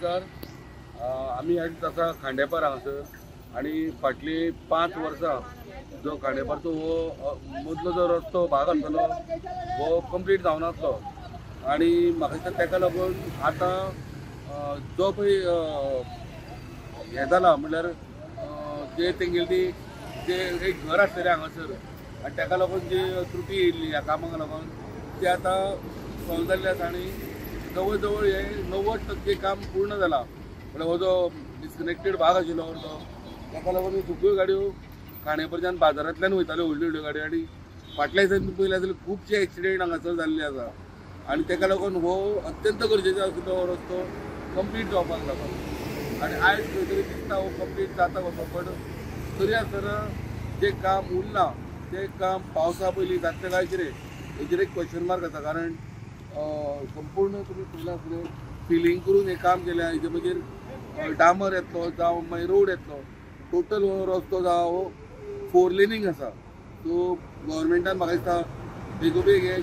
नमस्कार. आमी आयज आसा खांडेपार हांगासर आनी फाटली 5 वर्सां जो खांडेपारचो हो मदलो जो रस्तो भाग आसतलो हो कंप्लीट जावनासलो आनी म्हाका दिसता ताका लागून आतां जो पळय हें जाला म्हणल्यार जे तेंगेली ती जे एक घर आसतलें हांगासर आनी ताका लागून जी त्रुटी येयल्ली ह्या कामाक लागून ती आतां सॉल्व जाल्ली आसा आनी जवळ जवळ हे 90% काम पूर्ण जाला. म्हणल्यार हो जो डिस्कनेक्टेड भाग आशिल्लो तो ताका लागून सगळ्यो गाडयो खांडेपारच्यान बाजारांतल्यान वयताल्यो, व्हडल्यो व्हडल्यो गाडयो. आनी फाटल्या दिसांनी तुमी पळयलें जाल्यार खुबशे एक्सिडेंट हांगासर जाल्ले आसा आनी ताका लागून हो अत्यंत गरजेचो आशिल्लो हो रस्तो कंप्लीट जावपाक लागून आनी आयज खंय तरी दिसता हो कंप्लीट जाता कसो, पण तरी आसतना जें काम उरलां तें काम पावसा पयलीं जातलें काय कितें हेजेर एक क्वेश्चन मार्क आसा. कारण संपूर्ण तुमी पळयलां आसतलें फिलींग करून हें काम केलें, हेजे मागीर डांबर येतलो जावं मागीर रोड येतलो, टोटल हो रस्तो जावं हो 4 लेनींग आसा. सो गव्हर्मेंटान म्हाका दिसता बेगोबेग हें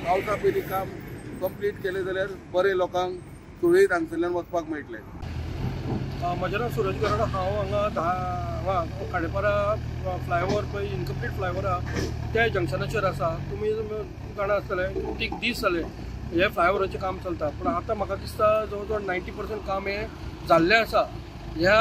पावसा पयलीं काम कंप्लीट केलें जाल्यार बरें लोकांक सुरळीत हांगसरल्यान वचपाक मेळटलें. म्हजें नांव सुरज गरड. हांव हांगा खांडेपारा फ्लायओवर पळय इनकम्प्लीट फ्लायओवर आहा त्या जंक्शनाचेर आसा. तुमी जाणा आसतले कित्येक दीस जाले हे फ्लायओवराचें काम चलता, पूण आतां म्हाका दिसता जवळ जवळ 90% काम हें जाल्लें आसा. ह्या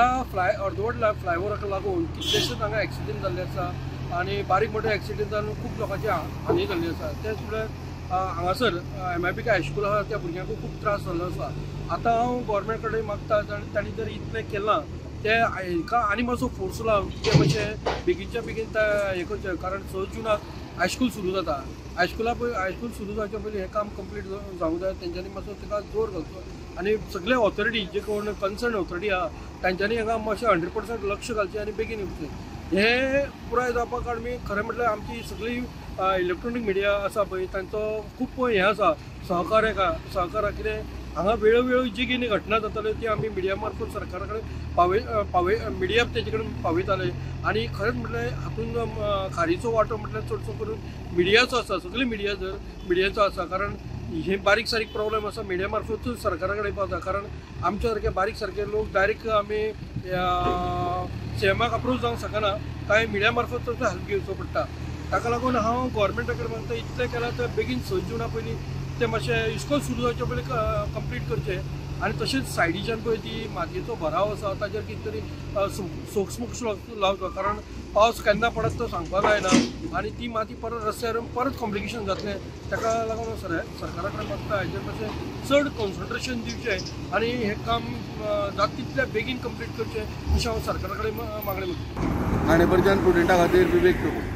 अर्दवट फ्लायओवराक लागून कितलेशेच हांगा एक्सिडंट जाल्ले आसा आनी बारीक मोठे एक्सिडंट जावन खूब लोकांची हानी जाल्ली आसा. तेच म्हळ्यार हांगासर MIPK high school आसा त्या भुरग्यांक खूब त्रास जाल्लो आसा. आतां हांव गव्हर्मेंट कडेन मागता तांणी जर इतलें केलां तें हांकां आनी मातसो फोर्स लावन तें मातशें बेगीनच्या बेगीन हें करचें. कारण 6 जुनाक हायस्कूल सुरू जाता. हायस्कूल सुरू जावच्या पयलीं हें काम कंप्लीट जावंक जाय. तेंच्यांनी मातसो ताका जोर घालचो आनी सगळे ऑथॉरिटी जे कोण कन्सर्न ऑथॉरिटी आहा तांच्यांनी हांगा मातशें 100% लक्ष घालचें आनी बेगीन येवचें. हें पुराय जावपाक आमी खरें म्हटल्यार आमची सगळी इलेक्ट्रॉनीक मिडिया आसा पळय तांचो खूब हें आसा सहकार्य सहकार कितें हांगा वेळोवेळी जी कितें घटना जाताल्यो ती आमी मिडिया मार्फत सरकारा कडेन पावय मिडिया तेजे कडेन पावयताले. आनी खरेंच म्हटल्यार हातूंत खारीचो वांटो म्हटल्यार चडसो करून मिडियाचो आसा, सगळी मिडिया जर मिडियाचो आसा. कारण हे बारीक सारीक प्रॉब्लेम आसा मिडिया मार्फतूच सरकारा कडेन पावता. कारण आमच्या सारके बारीक सारके लोक डायरेक्ट आमी सीएमाक अप्रोच जावंक शकना, कांय मिडिया मार्फत चडसो हेल्प घेवचो पडटा. ताका लागून हांव गव्हर्मेंटा कडेन मागता इतलें केलां तर बेगीन 6 जुना पयलीं तें मातशें इस्कॉल सुरू जावचे पयलीं कंप्लीट करचें. आनी तशेंच सायडीच्यान पळय ती मातयेचो भराव आसा ताजेर कितें तरी सोक्समोक्ष लावचो, कारण पावस केन्ना पडत तो सांगपाक जायना आनी ती माती परत रस्त्यार परत कॉम्प्लिकेशन जातलें. ताका लागून सरकारा कडेन मागता हेजेर मातशें चड कॉन्सन्ट्रेशन दिवचें आनी हें काम जाता तितलें बेगीन कंप्लीट करचें अशें हांव सरकारा कडेन मागणें करतां. खांडेपारच्यान प्रुडंटा खातीर विवेक प्रभू.